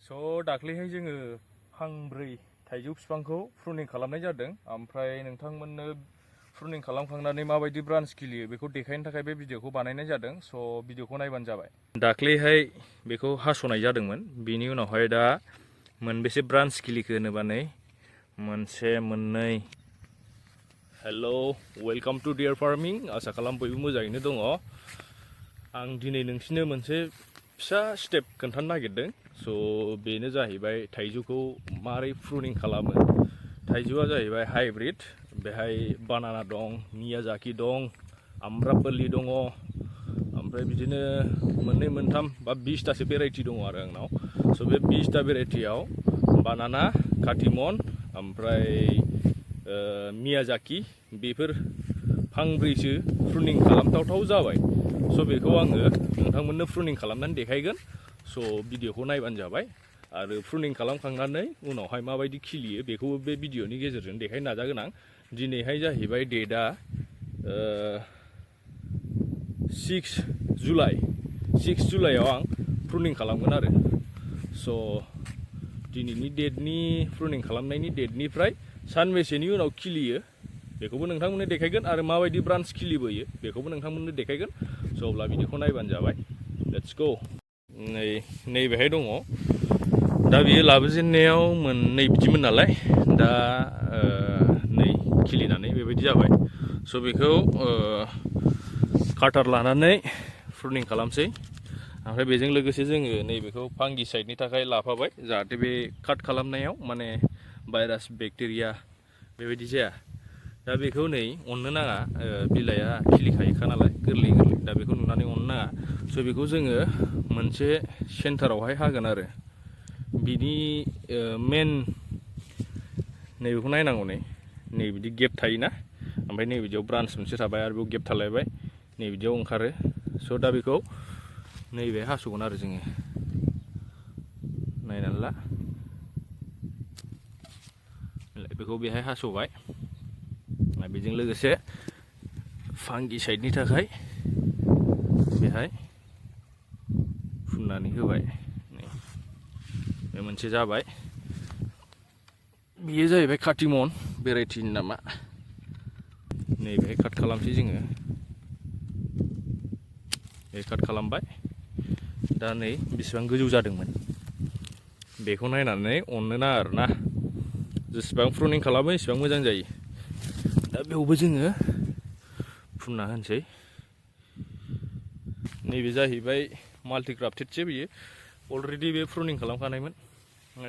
दाख्लैहाय जोङो फांब्रै थाइजौ बिफांखौ प्रुनिं खालामनाय जादों। ओमफ्राय नोंथांमोननो प्रुनिं खालामखांनानै माबायदि ब्रान्च खिलियो बेखौ देखायनो थाखाय बे भिडिअखौ बानायनाय जादों। भिडिअखौ नायबानो जाबाय। दाख्लैहाय बेखौ हास'नाय जादोंमोन। बिनि उनावहाय दा मोनबेसे ब्रान्च खिलिखो होनोबा नै मोनसे मोननै। Hello, welcome to dear farming. आसा खालाम बयबो मोजाङैनो दङ। आं दिनै नोंसिनो मोनसे फिसा स्टेप खोन्थानो नागिरदों। बेनो जाहैबाय थाइजौखौ मारै प्रुनिं खालामो। थाइजौआ जाहैबाय हाइब्रिद। बेहाय बानाना दं, मियाजाकि दं, आम्रापल्लि दङ, ओमफ्राय बिदिनो मोननै मोनथाम बा 20तासो भेराइटि दङ आरो आंनाव। बे 20ता भेराइटियाव बानाना, काटिमन, ओमफ्राय मियाजाकि बेफोर फांब्रैसो प्रुनिं खालामथावथाव जाबाय। बेखौ आङो नोंथांमोननो प्रुनिं खालामनानै देखायगोन। भिडिअखौ नायबानो जाबाय। आरो प्रुनिं खालामखांनानै उनावहाय माबायदि खिलियो बेखौबो बे भिडिअनि गेजेरजों देखायनो नाजागोन आं। दिनैहाय जाहैबाय डेटआ 6 जुलाइआव आं प्रुनिं खालामगोन आरो। दिनैनि डेटनि प्रुनिं खालामनायनि डेटनिफ्राय सानबेसेनि उनाव खिलियो बेखौबो नोंथांमोननो देखायगोन। आरो माबायदि ब्रान्च खिलिबोयो बेखौबो नोंथांमोननो देखायगोन। अब्ला भिडिअखौ नायबानो जाबाय। Let's go. नैबेहाय दङ। दा बियो लाबोजेननायाव मोननै बिदिमोन नालाय, दा नै खिलिनानै बेबायदि जाबाय। बेखौ काटार लानानै प्रुनिं खालामसै। ओमफ्राय बेजों लोगोसे जोङो नैबेखौ फांगिसाइडनि थाखाय लाफाबाय, जाहाथे बे काट खालामनायाव माने भाइरास बेक्टेरिया बेबायदि जाया। दा बेखौ नै अननो नाङा, बिलाइआ खिलिखायोखा नालाय गोरलै गोरलै। दा बेखौ नुनानै अननो नाङा। बेखौ जोङो मोनसे सेन्टारावहाय हागोन आरो। बिनि मेन नैबेखौ नायनांगौ। नै बिदि गेप थायोना, ओमफ्राय नैबिदियाव ब्रान्च मोनसे थाबाय आरो बेयाव गेप थालायबाय, नैबिदियाव ओंखारो। दा बेखौ नैबे हास'गोन आरो जोङो। नायनानै ला, बेखौ बेहाय हास'बाय। बेजों लोगोसे फांगिसाइडनि थाखाय बेहाय फुननानै होबाय। बे मोनसे जाबाय। बेयो जाहैबाय काटिमन भेराइटिनि नामा। नैबेहाय काट खालामसै जोङो। बे काट खालामबाय। दा नै बेसेबां गोजौ जादोंमोन बेखौ नायनानै अननो नाङा आरोना। जेसेबां प्रुनिं खालामो एसेबां मोजां जायो। दा बेयावबो जोङो फुनना होनोसै। नैबे जाहैबाय माल्टिग्राफ्टेडसो। बियो अलरेडि बे प्रुनिं खालामखानायमोन।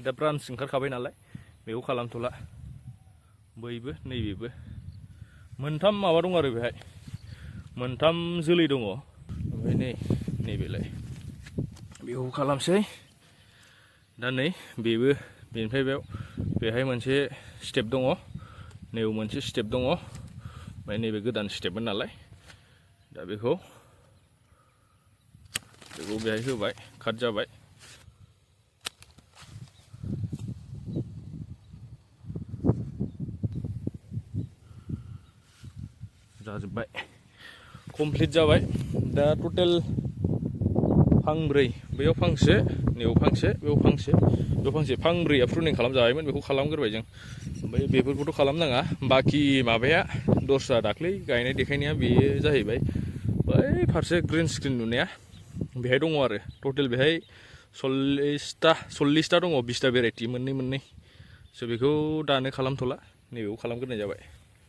दा ब्रान्च ओंखारखाबाय नालाय बेखौ खालामथ'ला। बैबो नैबेबो मोनथाम माबा दं आरो बेहाय मोनथाम जोलै दङ। ओमफ्राय नैबेलाय बेखौ खालामसै। दा नै बेबो बेनिफ्राय बेहाय मोनसे स्टेप दङ, नैबे मोनसे स्टेप दङ, ओमफ्राय नैबे गोदान स्टेपमोन नालाय। दा बेखौ बेहाय होबाय, काट जाबाय। जाजोब्बाय, कमप्लिट जाबाय। दा टटेल फांब्रै, बैयाव फांसे, नैयाव फांसे, बेयाव फांसे, बेयाव फांसे, फांब्रैया प्रुनिं खालामजाबायमोन। बेखौ खालामग्रोबाय जों। ओमफ्राय बेफोरखौथ' खालामनाङा। बाखि माबाया दस्रा दाख्लै गायनाय देखायनाया बेयो जाहैबाय बै फारसे ग्रिन स्क्रिन नुनाया, बेहाय दङ आरो। टटेल बेहाय 40ता दङ, 20ता भेराइटि मोननै मोननै। बेखौ दानो खालामथ'ला, नैबेखौ खालामग्रोनाय जाबाय।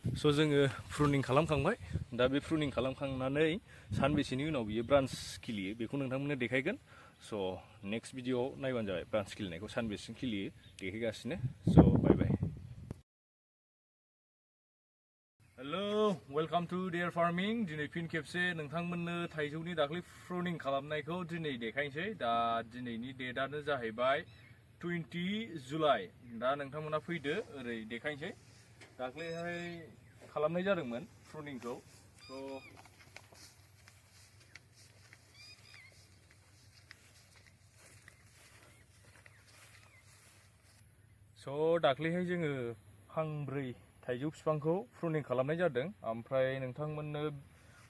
जोङो प्रुनिं खालामखांबाय। दा बे प्रुनिं खालामखांनानै सानबेसेनि उनाव बियो ब्रान्च खिलियो बेखौ नोंथांमोननो देखायगोन। नेक्स्ट भिडिअआव नायबानो जाबाय ब्रान्च खिलिनायखौ सानबेसेसिम खिलियो देखायगासिनो। Bye bye. Hello, welcome to dear farming. दिनै फिन खेबसे नोंथांमोननो थाइजौनि दाख्लै प्रुनिं खालामनायखौ दिनै देखायनोसै। दा दिनैनि डेटआनो जाहैबाय 20 जुलाइ। दा नोंथांमोना फैदो, ओरै देखायनोसै। दाख्लैहाय खालामनाय जादोंमोन प्रुनिंखौ। दाख्लैहाय जोङो फांब्रै थाइजौ बिफांखौ प्रुनिं खालामनाय जादों। ओमफ्राय नोंथांमोननो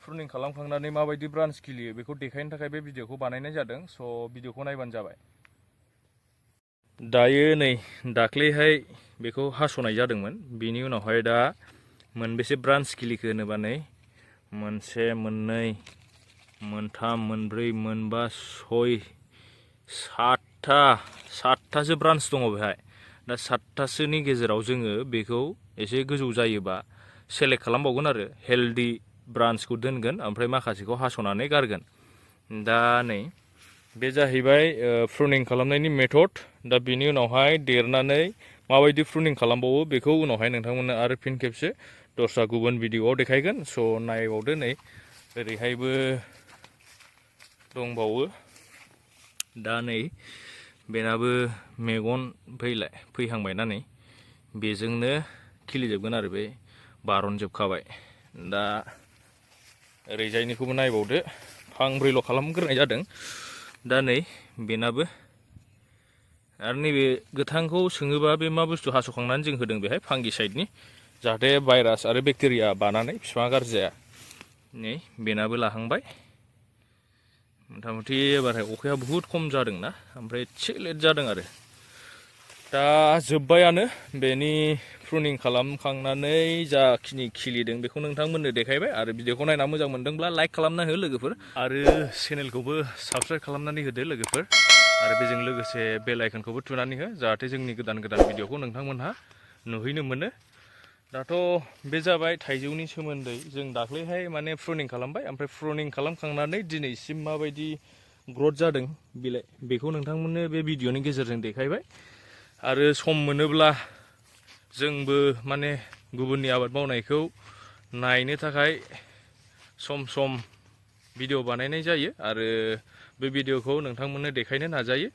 प्रुनिं खालामखांनानै माबायदि ब्रान्च खिलियो बेखौ देखायनो थाखाय बे भिडिअखौ बानायनाय जादों। भिडिअखौ नायबानो जाबाय। दायो नै दाख्लैहाय बेखौ हास'नाय जादोंमोन। बिनि उनावहाय दा मोनबेसे ब्रान्च खिलिखो होनोबा नै मोनसे, मोननै, मोनथाम, मोनब्रै, मोनबा, सय, सातथासो ब्रान्च दङ बेहाय। दा 7थासोनि गेजेराव जोङो बेखौ एसे गोजौ जायोबा सेलेक्ट खालामबावगोन आरो हेल्दी ब्रान्चखौ दोनगोन, ओमफ्राय माखासेखौ हास'नानै गारगोन। दा नै बे जाहैबाय प्रुनिं खालामनायनि मेथड। दा बिनि उनावहाय देरनानै माबायदि प्रुनिं खालामबावो बेखौ उनावहाय नोंथांमोननो आरो फिन खेबसे दस्रा गुबुन भिडिअ'आव देखायगोन। स' नायबावदो नै ओरैहायबो दंबावो। दा नै बेनाबो मेगन फैहांबायना नै बेजोंनो खिलिजोबगोन आरो बे बारनजोबखाबाय। दा ओरैजायनिखौबो नायबावदो, फांब्रैल' खालामग्रोनाय जादों। दा नै बेनाबो आरो नैबे गोथांखौ सोङोबा बे मा बुस्थु हास'खांनानै जों होदों बेहाय फांगिसाइडनि, जाहाथे भाइरास आरो बेक्टेरिया बानानै बिफाङा गाज्रि जाया। नै बेनाबो लाहांबाय। मथा मथि एबारहाय अखाया बुहुद खम जादोंना, ओमफ्राय एसे लेट जादों आरो। दा जोब्बायानो बेनि प्रुनिं खालामखांनानै जाखिनि खिलिदों बेखौ नोंथांमोननो देखायबाय। आरो भिडिअखौ नायना मोजां मोनदोंब्ला लाइक खालामना हो लोगोफोर, आरो चेनेलखौबो साबस्क्राइब खालामनानै होदो लोगोफोर, आरो बेजों लोगोसे बेल आइकनखौबो थुनानै हो, जाहाथे जोंनि गोदान भिडिअखौ नोंथांमोनहा नुहैनो मोनो। दाथ' बे जाबाय थाइजौनि सोमोन्दै। जों दाख्लैहाय माने प्रुनिं खालामबाय, ओमफ्राय प्रुनिं खालामखांनानै दिनैसिम माबायदि ग्रथ जादों बिलाइ बेखौ नोंथांमोननो बे भिडिअनि गेजेरजों देखायबाय। आरो सम मोनोब्ला जोंबो माने गुबुननि आबाद मावनायखौ नायनो थाखाय सम सम भिडिअ बानायनाय जायो, आरो बे भिडिअखौ नोंथांमोननो देखायनो नाजायो।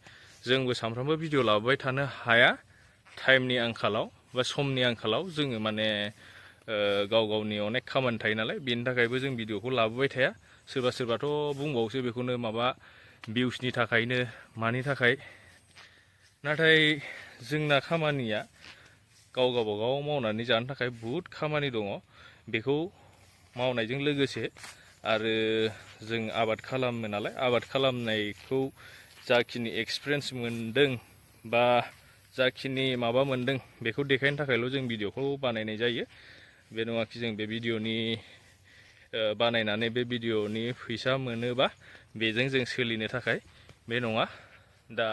जोंबो सानफ्रामबो भिडिअ लाबोबाय थानो हाया, टाइमनि आंखालाव बा समनि आंखालाव जोङो माने गाव गावनि अनेक खामानि थायो नालाय, बेनि थाखायबो जों भिडिअखौ लाबोबाय थाया। सोरबा सोरबाथ' बुंबावोसो बेखौनो माबा भिउसनि थाखायनो मानि थाखाय। नाथाय जोंना खामानिया गाव गावबागाव मावनानै जानो थाखाय बहुद खामानि दङ। बेखौ मावनायजों लोगोसे आरो जों आबाद खालामो नालाय, आबाद खालामनायखौ जाखिनि एक्सपिरियेन्स मोनदों बा जाखिनि माबा मोनदों बेखौ देखायनो थाखायल' जों भिडिअखौ बानायनाय जायो। बे नङाखि जों बे भिडिअनि बानायनानै बे भिडिअनि फैसा मोनोबा बेजों जों सोलिनो थाखाय बे नङा। दा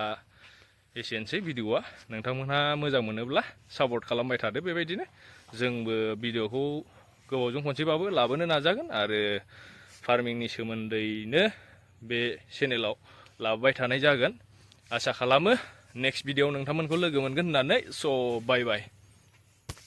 एसेनोसै भिडिअआ। नोंथांमोनहा मोजां मोनोब्ला सापर्ट खालामबाय थादो बेबायदिनो। जोंबो भिडिअखौ गोबावजों खनसेबाबो लाबोनो नाजागोन, आरो फार्मिंनि सोमोन्दैनो बे चेनेलाव लाबोबाय थानाय जागोन। आसा खालामो नेक्स्ट भिडिअआव नोंथांमोनखौ लोगो मोनगोन होननानै। स' बाय बाय।